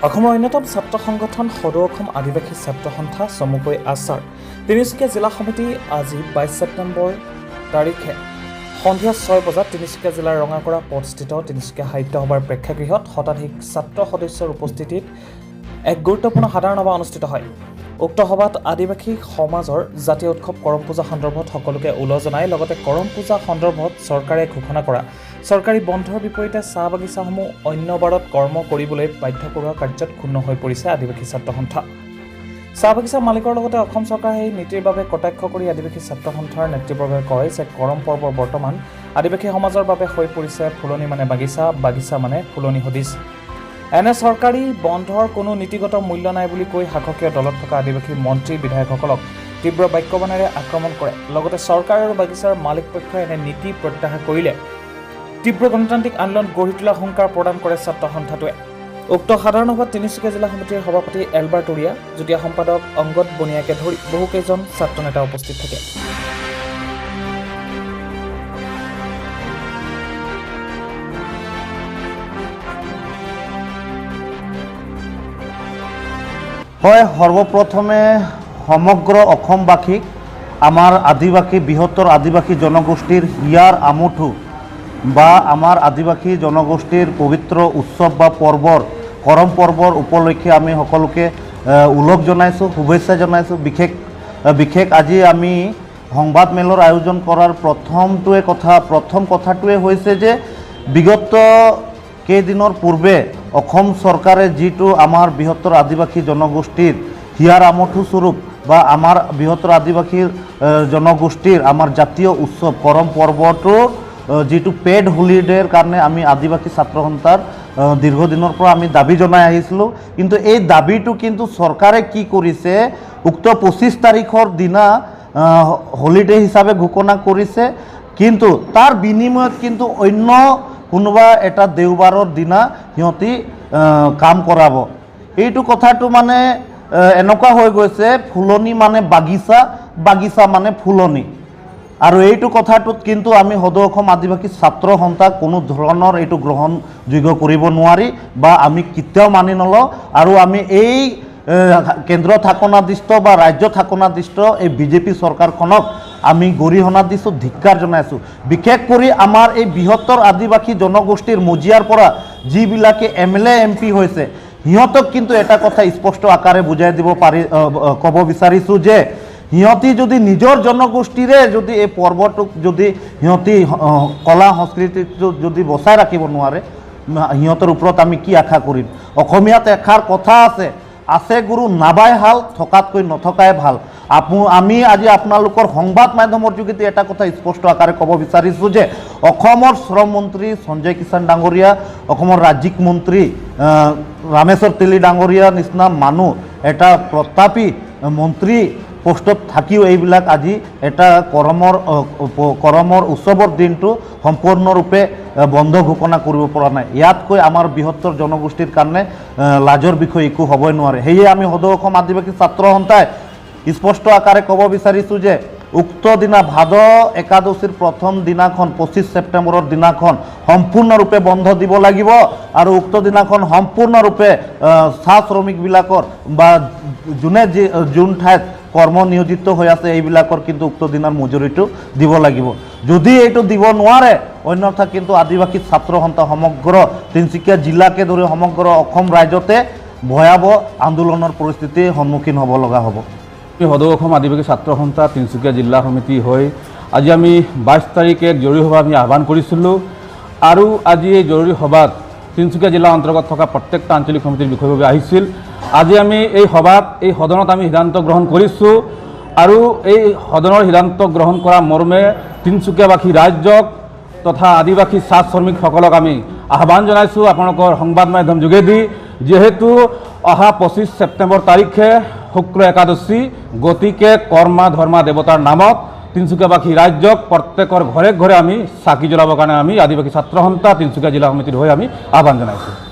অসমৰ অন্যতম ছাত্ৰ সংগঠন সদৌ অসম আদিবাসী ছাত্ৰ সন্থা, চমুকৈ আছাৰ তিনিচুকীয়া জিলা সমিতি আজি 22 ছেপ্টেম্বৰ তাৰিখে সন্ধিয়া 6 বজাত তিনিচুকীয়া জিলাৰ ৰঙাগড়া পথস্থিত তিনিচুকীয়া সাহিত্য সভাৰ প্ৰেক্ষাগৃহত শতাধিক ছাত্ৰ সদস্যৰ উপস্থিতিত এক গুৰুত্বপূৰ্ণ সাধাৰণ সভা অনুষ্ঠিত হয়। উক্ত সভাত আদিবাসী সমাজৰ জাতীয় উৎসৱ কৰম পূজা সন্দৰ্ভত সকলোকে ওলহ জনাই লগতে কৰম পূজা সন্দৰ্ভত চৰকাৰে ঘোষণা কৰা চৰকাৰী বন্ধৰ বিপৰীতে চাহ বাগিচাসমূহ অন্য বাৰত কৰ্ম কৰিবলৈ বাধ্য কৰোৱা কাৰ্যত ক্ষুণ্ণ হৈ পৰিছে আদিবাসী ছাত্ৰ সন্থা। চাহ বাগিচা মালিকৰ লগতে অসম চৰকাৰে এই নীতিৰ বাবে কটাক্ষ কৰি আদিবাসী ছাত্ৰ সন্থাৰ নেতৃবৰ্গই কয় যে কৰম পৰ্ব বৰ্তমান আদিবাসী সমাজৰ বাবে হৈ পৰিছে ফুলনি মানে বাগিচা, বাগিচা মানে ফুলনি সদৃশ। এনে চৰকাৰী বন্ধৰ কোনো নীতিগত মূল্য নাই বুলি কৈ শাসকীয় দলত থকা আদিবাসী মন্ত্ৰী বিধায়কসকলক তীব্ৰ বাক্যবাণেৰে আক্ৰমণ কৰে। লগতে চৰকাৰ আৰু বাগিচাৰ মালিক পক্ষই এনে নীতি প্ৰত্যাহাৰ কৰিলে তীব্ৰ গণতান্ত্ৰিক আন্দোলন গঢ়ি তোলাৰ হুংকাৰ প্ৰদান কৰে ছাত্ৰ সন্থাটোৱে। উক্ত সাধাৰণ সভাত তিনিচুকীয়া জিলা সমিতিৰ সভাপতি এলবাৰ্ট উৰিয়া, যুটীয়া সম্পাদক অংগদ বনিয়াকে ধৰি বহুকেইজন ছাত্ৰ নেতা উপস্থিত থাকে। হয়, সৰ্বপ্ৰথমে সমগ্ৰ অসমবাসীক আমাৰ আদিবাসী, বৃহত্তৰ আদিবাসী জনগোষ্ঠীৰ হিয়াৰ আমঠু বা আমাৰ আদিবাসী জনগোষ্ঠীৰ পবিত্ৰ উৎসৱ বা পৰ্বৰ কৰম পৰ্বৰ উপলক্ষে আমি সকলোকে ওলগ জনাইছোঁ, শুভেচ্ছা জনাইছোঁ। বিশেষ বিশেষ আজি আমি সংবাদমেলৰ আয়োজন কৰাৰ প্ৰথম কথাটোৱে হৈছে যে বিগত কেইদিনৰ পূৰ্বে অসম চৰকাৰে যিটো আমাৰ বৃহত্তৰ আদিবাসী জনগোষ্ঠীৰ হিয়াৰ আমঠু স্বৰূপ বা আমাৰ বৃহত্তৰ আদিবাসীৰ জনগোষ্ঠীৰ আমাৰ জাতীয় উৎসৱ কৰম পৰ্বটোৰ যিটো পেড হলিডেৰ কাৰণে আমি আদিবাসী ছাত্ৰ সন্থাৰ দীৰ্ঘদিনৰ পৰা আমি দাবী জনাই আহিছিলোঁ। কিন্তু এই দাবীটো কিন্তু চৰকাৰে কি কৰিছে, উক্ত 25 তাৰিখৰ দিনা হলিডে হিচাপে ঘোষণা কৰিছে। কিন্তু তাৰ বিনিময়ত কিন্তু অন্য কোনোবা এটা দেওবাৰৰ দিনা সিহঁতি কাম কৰাব। এইটো কথাটো মানে এনেকুৱা হৈ গৈছে, ফুলনি মানে বাগিচা, বাগিচা মানে ফুলনি। আৰু এইটো কথাটোত কিন্তু আমি সদৌ অসম আদিবাসী ছাত্ৰ সন্থা কোনো ধৰণৰ এইটো গ্ৰহণযোগ্য কৰিব নোৱাৰি বা আমি কেতিয়াও মানি নলওঁ। আৰু আমি এই কেন্দ্ৰ শাসনাধিষ্ঠ বা ৰাজ্য শাসনাধিষ্ঠ এই বিজেপি চৰকাৰখনক আমি গৰিহণা দিছোঁ, ধিক্কাৰ জনাইছোঁ। বিশেষ কৰি আমাৰ এই বৃহত্তৰ আদিবাসী জনগোষ্ঠীৰ মজিয়াৰ পৰা যিবিলাকে এমএলএ, এমপি হৈছে, সিহঁতক কিন্তু এটা কথা স্পষ্ট আকাৰে বুজাই দিব পাৰি ক'ব বিচাৰিছোঁ যে সিহঁতি যদি নিজৰ জনগোষ্ঠীৰে যদি এই পৰ্বটোক যদি সিহঁতি কলা সংস্কৃতিটো যদি বচাই ৰাখিব নোৱাৰে, সিহঁতৰ ওপৰত আমি কি আশা কৰিম? অসমীয়াত এষাৰ কথা আছে, "আছে গৰু নাবাই হাল, থকাতকৈ নথকাই ভাল"। আমি আজি আপোনালোকৰ সংবাদ মাধ্যমৰ যোগেদি এটা কথা স্পষ্ট আকাৰে ক'ব বিচাৰিছোঁ যে অসমৰ শ্ৰম মন্ত্ৰী সঞ্জয় কিষাণ ডাঙৰীয়া, অসমৰ ৰাজ্যিক মন্ত্ৰী ৰামেশ্বৰ তেলী ডাঙৰীয়া নিচিনা মানুহ এটা প্ৰতাপী মন্ত্ৰী পোষ্টত থাকিও এইবিলাক আজি এটা কৰমৰ উৎসৱৰ দিনটো সম্পূৰ্ণৰূপে বন্ধ ঘোষণা কৰিব পৰা নাই। ইয়াতকৈ আমাৰ বৃহত্তৰ জনগোষ্ঠীৰ কাৰণে লাজৰ বিষয় একো হ'বই নোৱাৰে। সেয়ে আমি সদৌ অসম আদিবাসী ছাত্ৰ সন্থাই স্পষ্ট আকাৰে ক'ব বিচাৰিছোঁ যে উক্ত দিনা ভাদ একাদশীৰ প্ৰথম দিনাখন, 25 ছেপ্টেম্বৰৰ দিনাখন সম্পূৰ্ণৰূপে বন্ধ দিব লাগিব। আৰু উক্ত দিনাখন সম্পূৰ্ণৰূপে চাহ শ্ৰমিকবিলাকৰ বা যোনে যি যোন ঠাইত কৰ্ম নিয়োজিত হৈ আছে, এইবিলাকৰ কিন্তু উক্ত দিনাৰ মজুৰিটো দিব লাগিব। যদি এইটো দিব নোৱাৰে, অন্যথা কিন্তু আদিবাসী ছাত্ৰ সন্থা সমগ্ৰ তিনিচুকীয়া জিলাকে ধৰি সমগ্ৰ অসম ৰাজ্যতে ভয়াৱহ আন্দোলনৰ পৰিস্থিতিৰ সন্মুখীন হ'ব লগা হ'ব। সদৌ অসম আদিবাসী ছাত্ৰ সন্থা তিনিচুকীয়া জিলা সমিতি হৈ আজি আমি 22 তাৰিখে এক জৰুৰী সভা আমি আহ্বান কৰিছিলোঁ। আৰু আজি এই জৰুৰী সভাত তিনিচুকীয়া জিলাৰ অন্তৰ্গত থকা প্ৰত্যেকটা আঞ্চলিক সমিতিৰ বিষয়ববীয়া আহিছিল। আজি আমি এই সভাত, এই সদনত আমি সিদ্ধান্ত গ্ৰহণ কৰিছোঁ। আৰু এই সদনৰ সিদ্ধান্ত গ্ৰহণ কৰা মৰ্মে তিনিচুকীয়াবাসী ৰাইজক তথা আদিবাসী চাহ শ্ৰমিকসকলক আমি আহ্বান জনাইছোঁ আপোনালোকৰ সংবাদ মাধ্যম যোগেদি। যিহেতু অহা 25 ছেপ্টেম্বৰ তাৰিখে শুক্ল একাদশী, গতিকে কৰ্মা ধৰ্মা দেৱতাৰ নামত তিনিচুকীয়াবাসী ৰাইজক প্ৰত্যেকৰ ঘৰে ঘৰে আমি চাকি জ্বলাবৰ কাৰণে আমি আদিবাসী ছাত্ৰ সন্থা তিনিচুকীয়া জিলা সমিতিৰ হৈ আমি আহ্বান জনাইছোঁ।